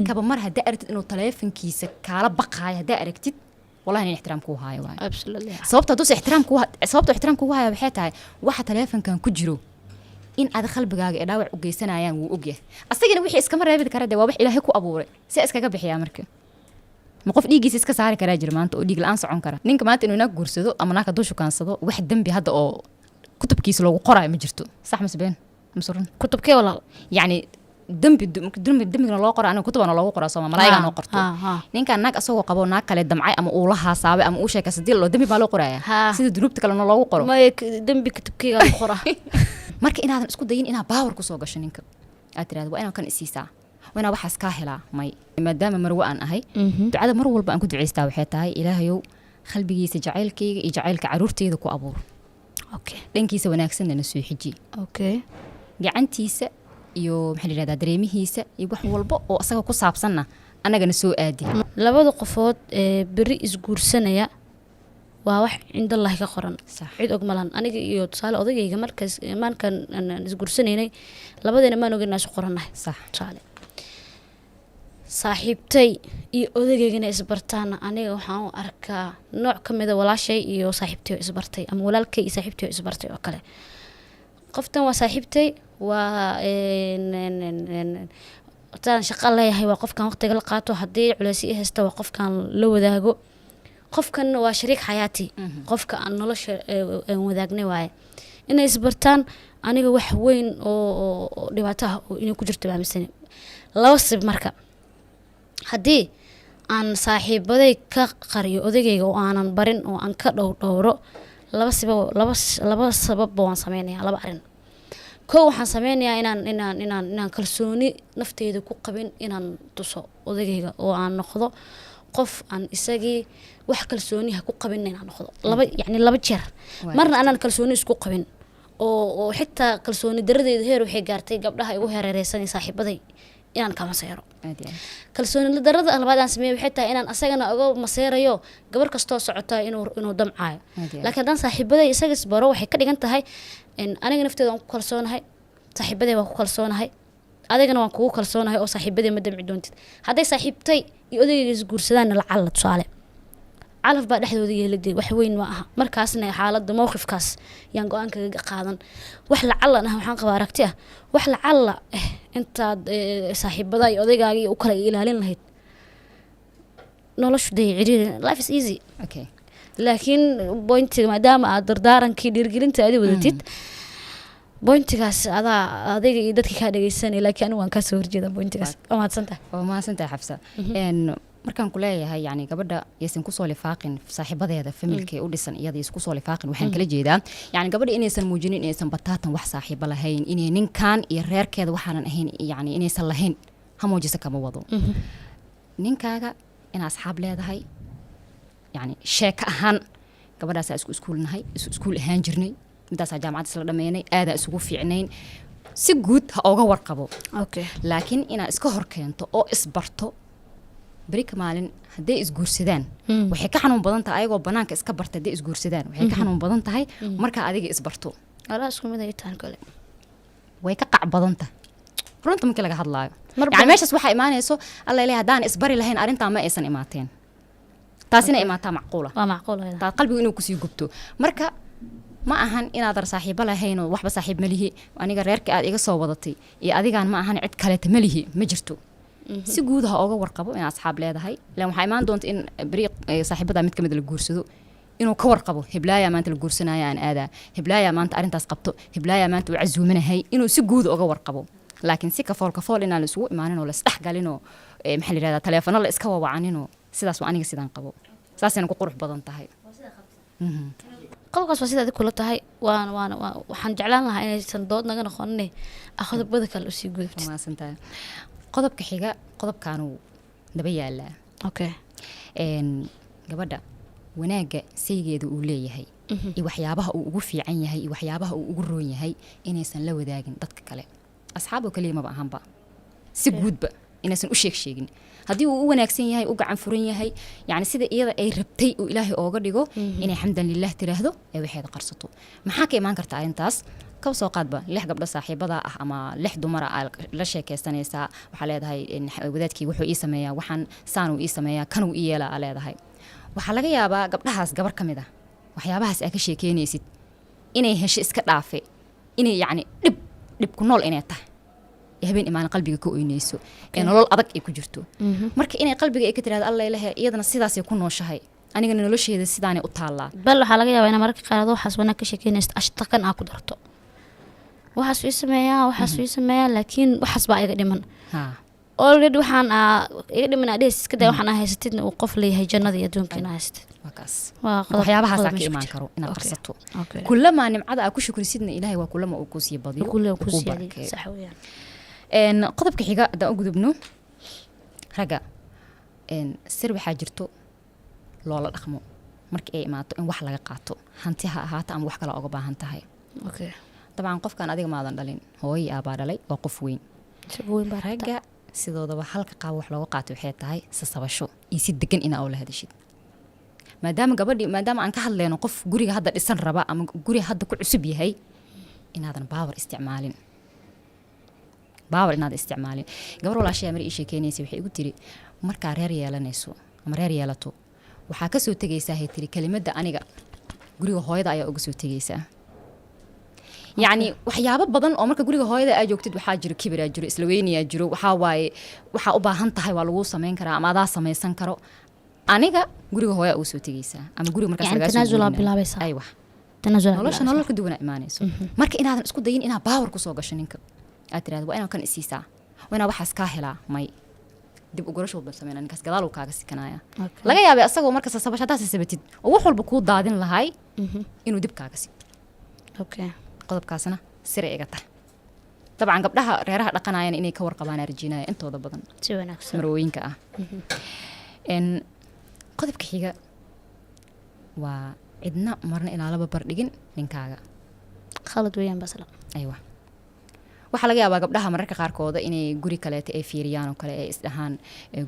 Markaba mar haddaa aragtid inuu taleefankiisa kaala baqaayo, haddaa aragtid, wallahi nin ixtiraam kuu haayo waayo. Sababta hadduusa ixtiraam kuu, sababta ixtiraam kugu haya waxay tahay, waxa taleefankan ku jiro in aad qalbigaaga ee dhaawac u geysanayaan wuu ogyahay. Asagana wixii iskama reebi kara dee, waa wax Ilaahay ku abuuray. See iskaga bixiyaa marka? Ma qof dhiiggiisa iska saari karaa jira maanta oo dhiig la-aan socon kara? Ninka maanta inuu naag guursado ama naag hadduu shukaansado, wax dembi hadda oo kutubkiisa loogu qoraayo ma jirto. Sax mase been mase run? Kutubkee, walaal? Yacni dembi dembi dembigana loo qora, aniga kutubana loogu qoraa sooma, malaa'igaa noo qorto. Ha, ha. Ninkan naag asagoo qabo naag kale damcay ama uu la haasaabay ama uu sheekaysa dil loo dembi baa loo qorayaa sida dunuubta kalena loogu qoro. Maya, dembi kutubkeyga lagu qoraa. Marka inaadan isku dayin inaad power kusoo gasho ninka, aad tirahdo waa inaan kan isiisaa, waa inaa waxaas kaa helaa, may. Maadaama marwe aan ahay, ducada mar walba aan ku ducaystaa waxay tahay: Ilaahayow, qalbigiisa jacaylkayga iyo jacaylka caruurteyda ku abuur, dhankiisa wanaagsanna na soo xiji, gacantiisa iyo, maxaa la yihahdaa, dareemihiisa iyo wax walba oo asaga ku saabsanna annagana soo aadi. Labada qofood ee beri isguursanaya waa wax cindallahi ka qoran. Cid og malan. Aniga iyo, tusaale, odagayga markaas maankan aan isguursanaynay, labadeena maan ogin inaan isu qorannahay. Tusaale, saaxiibtay iyo odageygana isbartaana, aniga waxaan u arkaa nooc ka mida walaashay iyo saaxiibtay oo isbartay ama walaalkay iyo saaxiibtay oo isbartay oo kale. Qoftan waa saaxiibtay, waa taan shaqo leeyahay, waa qofkan waqtiga la qaato, haddii culeys i haysta waa qofkan la wadaago. Qofkan waa shariik xayaati, qofka aan nolosha aan wadaagnay waaye. Inay isbartaan aniga wax weyn oo dhibaato ah oo inay ku jirto baa aaminsani. Laba sib marka, haddii aan saaxiibaday ka qariyo odagayga oo aanan barin oo aan ka dhow dhowro, laba siba, laba sababba waan sameynayaa, laba arrin. Kow, waxaan sameynayaa inaan kalsooni nafteyda ku qabin inaan tuso odagayga oo aan noqdo qof aan isagii wax kalsooniha ku qabin inaan noqdo laba, yacni laba jeer. Marna anaan kalsooni isku qabin oo xitaa kalsooni daradeedu heer waxay gaartay gabdhaha igu hereereysan iyo saaxiibaday inaan ka maseero. Aad iyo aad. Kalsooni darada labaad aan sameeyay waxay tahay inaan asagana uga maseerayo gabar kastoo socota inuu damcaayo. Aad iyo aad. Laakiin haddaan saaxiibaday isaga isbaro, waxay ka dhigan tahay in aniga nafteeda waan ku kalsoonahay, saaxiibaday waan ku kalsoonahay, adigana waan kugu kalsoonahay oo saaxiibaday ma damci doontid. Hadday saaxiibtay iyo odayga isguursadaanna, lacalla, tusaale, calaf baa dhexdooda yeeladee, wax weyn ma aha. Markaasna xaaladda mowqifkaas yaan go-aan kaga qaadan. Wax lacalan ah waxaan qabaa aragti ah, wax lacalla intaad saaxiibada iyo odaygaaga iyo u kala ilaalin lahayd, noloshu dee ciriiri, life is easy. Laakiin pointiga, maadaama aad dardaarankii dhiirigelinta aadi wadatid, pointigaas adaa adiga iyo dadka kaa dhegeysanay, laakiin anigu waan kasoo horjeeda pointigaas. Waa mahadsantahay. Waa mahadsantahay, Xafsa. Markaan ku leeyahay, yani, gabadha yaysan kusoo lifaaqin saaxiibadeeda familka ee u dhisan, iyada yaysan kusoo lifaaqin, waxaan kala jeedaa, yani, gabadha inaysan muujinin inaysan bataatan wax saaxiibo lahayn, inay ninkan iyo reerkeeda waxaanan ahayn, yani, inaysan lahayn ha muujisa kama wado. Ninkaaga inaa asxaab leedahay, yani, sheeko ahaan, gabadhaasaa isku iskuulnahay, isku iskuul ahaan jirnay, midaasaa jaamacad isla dhameynay, aadaa isugu fiicnayn, si guud ha ooga warqabo. Laakiin inaad iska hor keento oo isbarto berika maalin hadday isguursadaan, waxay ka xanuun badan tahay ayagoo banaanka iska barta hadday isguursadaan, waxay ka xanuun badan tahay markaa adiga isbarto. Walaa isku mid ay tahan kale. Way ka qac badan tahay runta markii laga hadlaayo. Yani meeshaas waxaa imaanayso, alla ilahay, haddaan isbari lahayn arrintaa ma aysan imaateen. Taasina imaataa macquula. Waa macquul ayada. Taa qalbigu inuu kusii gubto marka ma ahan inaadan saaxiibo lahayn oo waxba saaxiib ma lihi aniga, reerka aad iga soo wadatay iyo adigaan ma ahan, cid kaleeta ma lihi, ma jirto. Si guud ha ooga warqabo in asxaab leedahay, ilan waxaa imaan doonta in beri saaxiibada mid kamid la guursado, inuu ka warqabo: heblaaya maanta la guursanaya aan aadaa, heblaaya maanta arrintaas qabto, heblaaya maanta uu casuumanahay, inuu si guud oga warqabo. Laakiin si kafool kafool inaan la isugu imaanin oo la isdhex galinoo, maxaa la yihahdaa, taleefano la iska wawacaninoo, sidaas waa aniga sidaan qabo, saasayna ku qurux badan tahay. Qodobkaas waa sida adig kula tahay. Waana waxaan jeclaan lahaa inaysan dood naga noqonin, ah, qodobada kale usii gudubtid. Mahadsantahay. Qodobka xiga, qodobkaanuu daba yaalaa. Gabadha wanaagga saygeeda uu leeyahay iyo waxyaabaha uu ugu fiican yahay iyo waxyaabaha uu ugu roon yahay inaysan la wadaagin dadka kale, asxaab oo kaliya maba ahanba, si guudba inaysan u sheeg sheegin. Haddii uu u wanaagsan yahay, u gacan furan yahay, yani sida iyada ay rabtay uu Ilaahay ooga dhigo, inay xamdan lilah tiraahdo ee waxeeda qarsato. Maxaa ka imaan karta arrintaas? Kaba soo qaadba lix gabdho saaxiibada ah ama lix dumara aa la sheekeysanaysaa. Waxaa leedahay, "Wadaadkii wuxuu ii sameeyaa waxaan, saanuu ii sameeyaa, kanuu ii yeelaa," aa leedahay. Waxaa laga yaabaa gabdhahaas gabar ka mid ah waxyaabahaas aa ka sheekeynaysid inay hesho iska dhaafe, inay yacni dhib dhib ku nool inay tahay, ee habeen imaan qalbiga ka oynayso, ee nolol adag ay ku jirto. Marka inay qalbiga ay ka tirahdo, "Alla ilahe, iyadana sidaasay ku nooshahay, anigana nolosheeda sidaanay u taallaa." Bal waxaa laga yaabaa inaa mararka qaar adoo waxaas wanaag ka sheekeynaysid ashtakan aa ku darto, "Waxaas ii sameeyaa, waxaas ii sameeyaa, laakiin waxaas baa iga dhiman." Already waxaan aa iga dhiman aa dhehaysid iska day, waxaan aa haysatidna uu qof leeyahay jannada iyo adduunka inaa haysatid. Waa kaas. Waa Marka waxyaabahaasaa qodob ka meesha ku imaan jira. karo inaad qarsato. Kulamaa nimcada aa ku shukrisidna, Ilaahay waa kulama uu kuu sii badiyo, Kulle uu ku kuu siiyay. barakeeyo. Sax weeyaan. Qodobka xiga haddaan u gudubno, ragga, sir waxaa jirto loola dhaqmo marka ay imaato in wax laga qaato, hanti ha ahaato ama wax kale oga baahan tahay. Dabcan qofkan adiga maadan dhalin, hooyo iyo aabaa dhalay, waa qof weyn. Isaga weyn baa rabta. Ragga sidoodaba halka qaab wax looga qaato waxay tahay sasabasho iyo si degan inaa ula hadashid, maadaama gabadhii, maadaama aan ka hadleyno qof guriga hadda dhisan raba ama guri hadda ku cusub yahay, inaadan power isticmaalin, power inaadan isticmaalin. Gabar walaashayaa mar ii sheekeynaysa, waxay igu tiri, "Markaa reer yeelanayso ama reer yeelato, waxaa kasoo tegaysaa," hay tiri, "kelimadda aniga guriga hooyada ayaa uga soo tegaysaa." Yacni waxyaabo badan oo marka guriga hooyada aa joogtid waxaa jiro kibiraa jiro, isla weynayaa jiro. Waxaa waaye waxaa u baahan tahay waa laguu samayn karaa ama adaa samaysan karo. Aniga guriga hooya uga soo tegaysaa ama guriga markaas Yani lagaa soo tanaasulaa guurinayo. bilaabaysaa. Aywa. Tanaasulaa nolosha bilaabaysaa. Nolol ka duwanaa imaanayso. Marka inaadan isku dayin inaad power kusoo gasho ninka, aad tirahdo, "Waa inaan kan isiisaa, waa inaa waxaas kaa helaa," may dib ugurasho walba sameynaa, ninkaas gadaal uu kaaga sikanaya. Laga yaabay asagoo marka sasabasho haddaad sasabatid oo wax walba kuu daadin lahay inuu dib kaaga sigto. Qodobkaasna sira iga tahay. Dabcan gabdhaha reeraha dhaqanayana inay ka warqabaan rajeynaya intooda badan Si wanaagsan. marwooyinka ah. Qodobka xiga waa cidna marna inaa laba bardhigin ninkaaga. Khalad weeyaan basla. Aywa, waxaa laga yaabaa gabdhaha mararka qaarkooda inay guri kaleeta ay fiiriyaan oo kale, ay isdhahaan,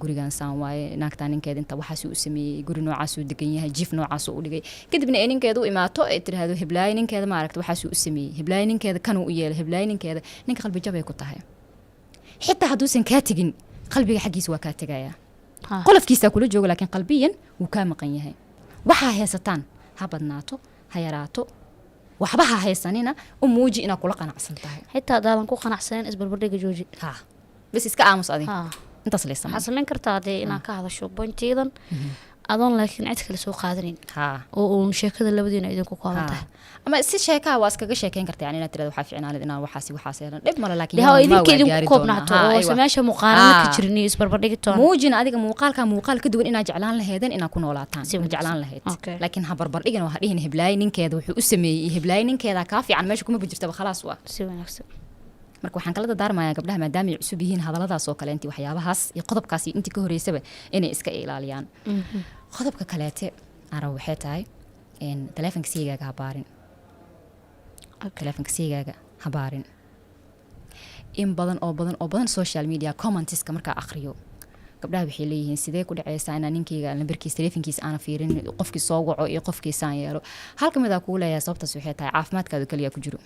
"Gurigan saan waaye, naagtaa ninkeeda inta waxaasuu u sameeyey, guri noocaasuu degan yahay, jiif noocaasuu u dhigay." Kadibna ay ninkeeda u imaato, ay tiraahdo, "Heblaayo ninkeeda maaragta waxaasuu u sameeyey, heblaayo ninkeeda kanuu u yeelay, heblaayo ninkeeda." Ninka qalbi jabay ku tahay. Xitaa hadduusan kaa tegin, qalbiga xaggiisa waa kaa tegayaa. Qolofkiisaa kula jooga, laakiin qalbiyan wuu kaa maqan yahay. Waxaa haysataan ha badnaato, ha yaraato, waxba ha haysanina, u muuji inaad kula qanacsan tahay. Xitaa haddaadan ku qanacsanin, isbarbardhiga jooji. Ha, bas iska aamus adi. Intaas lay samey. Waxaad samayn kartaa dee inaad ka hadasho pointiyadan adoon laakiin cid kale soo qaadanayn oo uun sheekada labadiina idinku kooban tahay. Ama si sheekaha waa iskaga sheekeyn karta, yani inaad tirahdo, "Waxaa fiicnaalid inaan waxaasi waxaas yeelan," dhib male, laakiin dee ha yaman maa idinka waa idinku gaari koobnaato doonaa. Oo Aywa. meesha muqaarano ka jirin iyo isbarbardhigi toona. Muujina adiga muuqaalka muuqaal ka duwan inaad jeclaan laheedeen inaad ku noolaataan Si ma wanaagsan. jeclaan lahayd. Laakiin ha barbardhigin oo ha dhihin, "Heblaayo ninkeeda wuxuu u sameeyey," iyo "Heblaayo ninkeeda kaa fiican." Meesha kuma jirtaba, khalaas waa. Si wanaagsan. Marka waxaan kala dardaarmayaa gabdhaha, maadaama ay cusub yihiin, hadalladaas oo kale intii waxyaabahaas iyo qodobkaas iyo intii ka horeysaba inay iska ilaaliyaan. Qodobka kaleete aan rabo waxay tahay taleefanka siigaaga ha baarin. Taleefanka siigaaga ha baarin. In badan oo badan oo badan social media comments-ka markaa akhriyo, gabdhaha waxay leeyihiin, "Sidee ku dhaceysaa inaa ninkeyga lambarkiisa taleefankiisa aana fiirin, qofkii soo waco iyo qofkiisaan yeelo?" Halka mid aa kugu leeyahay, sababtaas waxay tahay caafimaadkaada keliya ku jiro.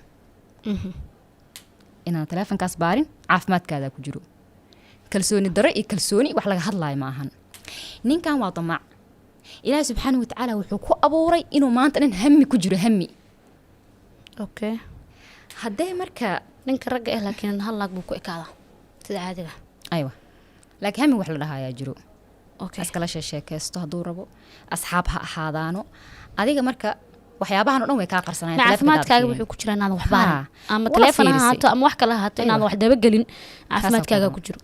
Inaan taleefankaas baarin caafimaadkaada ku jiro. Kalsooni daro iyo kalsooni wax laga hadlaayo ma ahan. Ninkan waa damac. Ilaahi subxaanahu watacaala wuxuu ku abuuray inuu maanta dhan hami ku jiro, hami. Haddee marka Ninka ragga ah laakiin hal naag buu ku ekaadaa sida caadiga. Aywa, laakiin hami wax la dhahayaa jiro. Iskala sheekeysto hadduu rabo, asxaab ha ahaadaano. Adiga marka waxyaabahan oo dhan way kaa qarsanayaan. Ma Taleefanka hadaad caafimaadkaaga fiirin. wuxuu ku jiraa inaadan wax baarin ama Waa taleefon ha fiirisay. ahaato ama wax kale ha ahaato, inaadan wax dabagelin caafimaadkaaga ku jiro.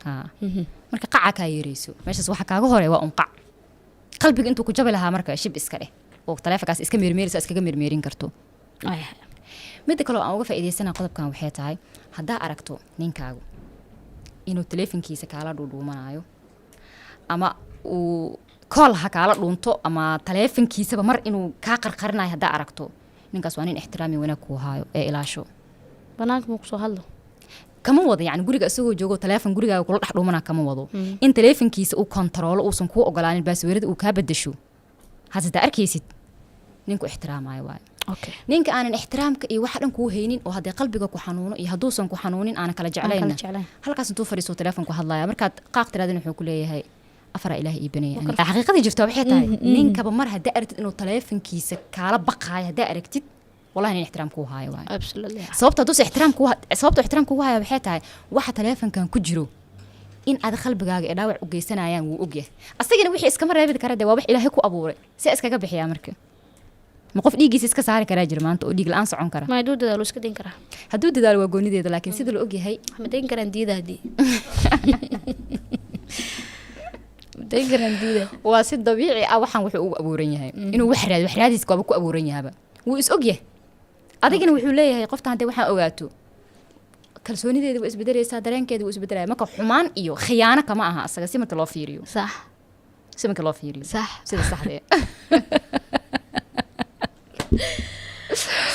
Marka qaca kaa yeerayso meeshaas, waxa kaaga hore waa un qac qalbiga intuu ku jabi lahaa. Marka shib iska dheh oo taleefankaas iska meermeerisa, iskaga meermeerin karto. Midda kale oo aan uga faa'iidaysana qodobkan waxay tahay, haddaa aragto ninkaagu inuu taleefankiisa kaala dhuudhuumanayo ama uu call ha kaala dhuunto ama taleefankiisaba mar inuu kaa qarqarinayo, haddaa aragto, ninkaas waa nin ixtiraami wanaag kuu haayo ee ilaasho. Banaanka muu kusoo hadlo? Kama wado yani guriga isagoo joogo taleefon gurigaaga kula dhex dhuumana kama wado. In taleefankiisa uu kontaroolo, uusan kuu ogolaanin, password-ada uu kaa bedesho, hadda arkaysid ninku ixtiraamayo waayo. Ninka aanan ixtiraamka iyo waxa dhan kuu haynin, oo haddii qalbiga ku xanuuno iyo hadduusan ku xanuunin aanan kala Aan kala jeclayna, jeclayn. halkaas intuu fadhiiso telefoon ku hadlaya, markaad qaaq tiraadin wuxuu ku leeyahay afaraa Ilaahay ii banaya. Xaqiiqadii jirta waxay tahay, ninkaba mar haddaa aragtid inuu teleefonkiisa kaala baqaayo, haddaa aragtid, wallahi nin ixtiraam kuu haayo waayo. Sababta hadduusa ixtiraam kuu sababta ixtiraam kugu haya waxay tahay, waxa teleefonkan ku jiro in aad qalbigaaga ee dhaawac u geysanayaan wuu ogyahay. Asagana wixii iskama reebi kara dee, waa wax Ilaahay ku abuuray. See iskaga bixiyaa marka? Ma qof dhiiggiisa iska saari karaa jira maanta oo dhiig la-aan socon kara? Ma hadduu dadaalo iska dayn karaa. Hadduu dadaalo waa goonideeda, laakiin sida la ogyahay. Ma dayn karaan diida, haddii ma dayn karaan diida. Waa si dabiici ah waxaan wuxuu ugu abuuran yahay inuu wax raadi, wax raadiska waaba ku abuuran yahaba. Wuu is ogyahay, adigana wuxuu leeyahay qofta haddii waxaan ogaato, kalsoonideeda waa isbedelaysaa, dareenkeeda wuu isbedelaya. Marka xumaan iyo khiyaano kama aha asaga, si marka loo fiiriyo. Si marka loo fiiriyo. Sida saxda eh.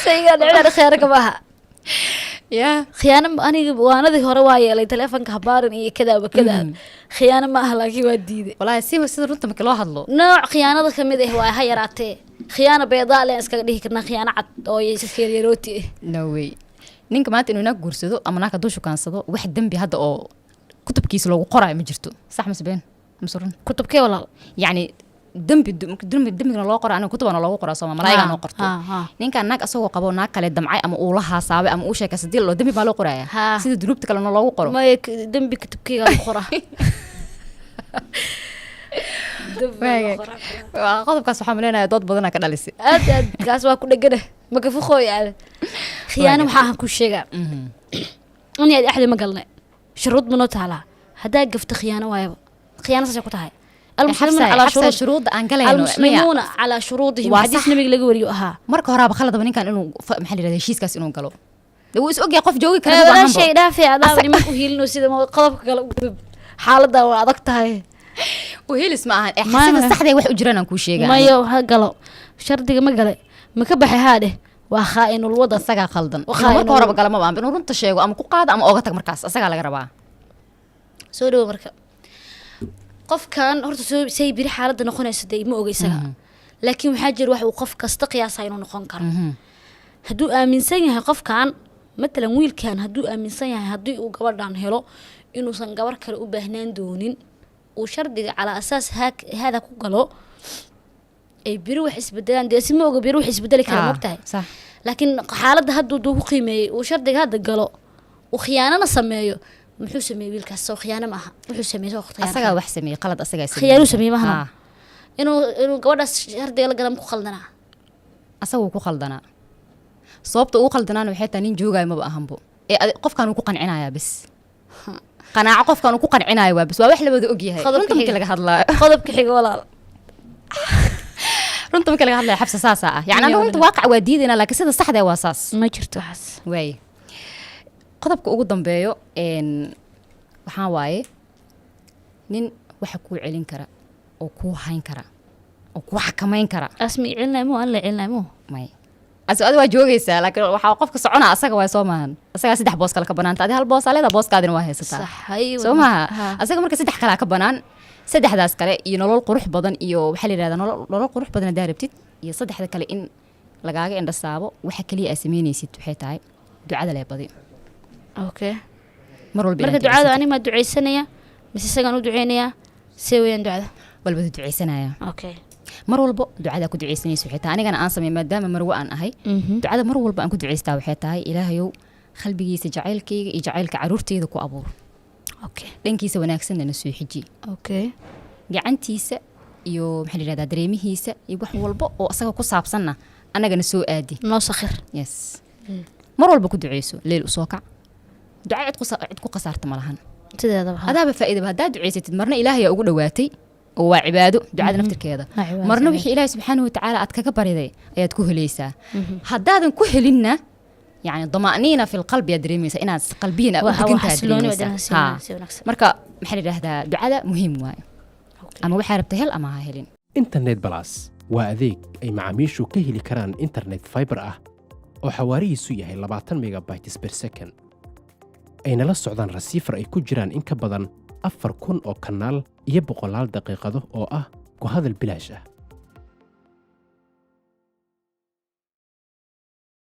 Saygaa dhicinaana khiyaano kama aha. Khiyaano aniga waanadii hore waa yeelay, teleefonka habaarin iyo kadaaba kadaa. Khiyaano ma aha, laakiin waa diiday. Walaahi sida runta marka loo hadlo. Nooc khiyaanada kamid ah waa, ha yaraatee khiyaano beedaa leen iskaga dhihi karnaa, khiyaano cad oo iska yaryarooti ah. No way. Ninka maanta inuu naag guursado ama naag hadduu shukaansado, wax dembi hadda oo kutubkiisa loogu qoraayo ma jirto. Sax mase been mase run? Kutubkee, walaal? Yacni dembi dembi dembigana loo qora, aniga kutubana loogu qoraa sooma, malaa'igaa noo qorto. Ha, ha. Ninkan naag asagoo qabo naag kale damcay ama uu la haasaabay ama uu sheekaysa dil loo dembi baa loo qorayaa? Ha. Sida dunuubta kalena loogu qoro. Maya, dembi kutubkeyga lagu qoraa. Dembi baa lagu qoraa. Waa qodobkaas, waxaa maleynayaa dood badanaa ka dhalisay. Aad aad, kaas waa ku dhegana makafukooy aad. Khiyaano waxaa ahan ku sheegaa, ani aad axdi ma galnay, shuruud ma noo taalaa? Haddaa gafto khiyaano waayaba, khiyaano saasay ku tahay. المسلمون على xabsa شروط shuruudda aan galayno maya. المسلمون على شروطهم. Waa xadiis sax. Nabiga laga wariyo ahaa. Marka horaaba khaladaba ninkan inuu maxaa la yidhahdaa, heshiiskaas inuu galo. Dee wuu is ogyahay qof joogi kara maba walaa ahanba. Shay dhaafay adaa nimanka u hiilino sida qodobka kale u gudub, xaaladda waa adag tahay. U helis ma ahan ee Maya. Sida saxda wax u jiraan aan kuu sheegaa. Mayo, ha galo shardiga, ma gale, ma ka baxay, haa dheh, waa khaa'inul wadan. Asagaa khaldan. Waa inuu marka khaa'inul horeba gala maba ahan, inuu runta sheego ama ku qaado ama ooga tag, markaas asagaa laga rabaa. Soo dhawo. Marka qofkan horta soo say biri xaaladda noqonayso dee ma oga isaga, laakiin waxaa jira wax uu qof kasta qiyaasa inuu noqon karo. Hadduu aaminsan yahay qofkan, matalan wiilkan, hadduu aaminsan yahay haddii uu gabadhan helo inuusan gabar kale u baahnaan doonin, uu shardiga calaa asaas haada ku galo, ay biri wax isbedelaan, dee si ma oga biri wax isbedeli kara. Mogtahay? Sax. Laakiin xaaladda hadduu duu ku qiimeeyey, uu shardiga hadda galo, uu khiyaanana sameeyo, muxuu sameeyey wiilkaas? Soo khiyaano ma aha wuxuu sameeyey? Soo khiyaano Asagaa wax sameeyey, qalad asagaa sameeyey. Khiyaanuu sameeyey mahana? Inuu gabadhaas shardiga la gala ma ku khaldanaa? Asaguu ku khaldanaa. Sababta ugu khaldanaana waxay tahay, nin joogaayo maba ahanbo ee qofkan uu ku qancinayaa bes, qanaaco qofkan uu ku qancinayo waa bes, waa wax la wada ogyahay. Qodobka Runta markii xiga. laga hadlaayo. Qodobka xiga, walaal. Runta markii laga hadlayo, Xabsa, saasaa ah yani. Anaga runta waaqac waa diidayna, laakiin sida saxda ah waa saas. Ma jirto waxaas. Waaye, qodobka ugu dambeeyo waxaa waaye nin waxa kuu celin kara oo kuu hayn kara oo kuu xakamayn kara. Asmi celinay mo, an la celinay mo. May, adi waa joogaysaa, laakiin waxaa qofka socona asaga waay, soo maahan? Asagaa saddex boos kale ka banaanta, adi hal boos aa leedaha, booskaadina waa haysataa. Sax hay. Soo maaha? Asaga marka saddex kalaa ka banaan, saddexdaas kale iyo nolol qurux badan iyo waxaa la yidhahdaa nolol qurux badan haddaa rabtid iyo saddexda kale in lagaaga indhasaabo, waxa kaliya aa sameynaysid waxay tahay ducada lee badi. Mar walba Marka inaad ducada ducaysatid. Ani maa ducaysanaya mise isagaan u duceynayaa? See weeyaan ducada? Walbada ducaysanaya. Mar walbo ducada ku ducaysanaysa waxay tahay, anigana aan sameey maadaama marwo aan ahay, ducada mar walba aan ku ducaystaa waxay tahay: Ilaahayow, qalbigiisa jacaylkayga iyo jacaylka caruurteyda ku abuur, dhankiisa wanaagsanna na soo xiji, gacantiisa iyo maxaa la yidhahdaa, dareemihiisa iyo wax walba oo asaga ku saabsanna annagana soo aadi. Noo sakhir. Yes, mar walba ku duceyso, leel usoo kac, duca cid ku khasaarta ma lahan. Sideedaba ha. Adaaba faa'iidaba haddaad ducaysatid, marna Ilaahay aa ugu dhowaatay oo waa cibaado ducada naftirkeeda. Waa cibaado. Marna wixii Ilaahay subxaanahu watacaala aad kaga bariday ayaad ku helaysaa. Haddaadan ku helinna, yani dama'niina fi lqalbi aad dareemaysaa, inaad qalbiyan aad u waa degantahay aad xasilooni waa dareemaysaa. Ha. Si wanaagsan. Marka maxaa la yidhaahdaa, ducada muhiim waayo, ama waxaa rabta hel ama ha helin. Internet Plus waa adeeg ay macaamiishu ka heli karaan internet fiber ah oo xawaarihiisu yahay 20 megabytes per second, ayna la socdaan receiver ay ku jiraan in ka badan 4,000 oo kanaal iyo boqolaal daqiiqado oo ah ku hadal bilaash ah.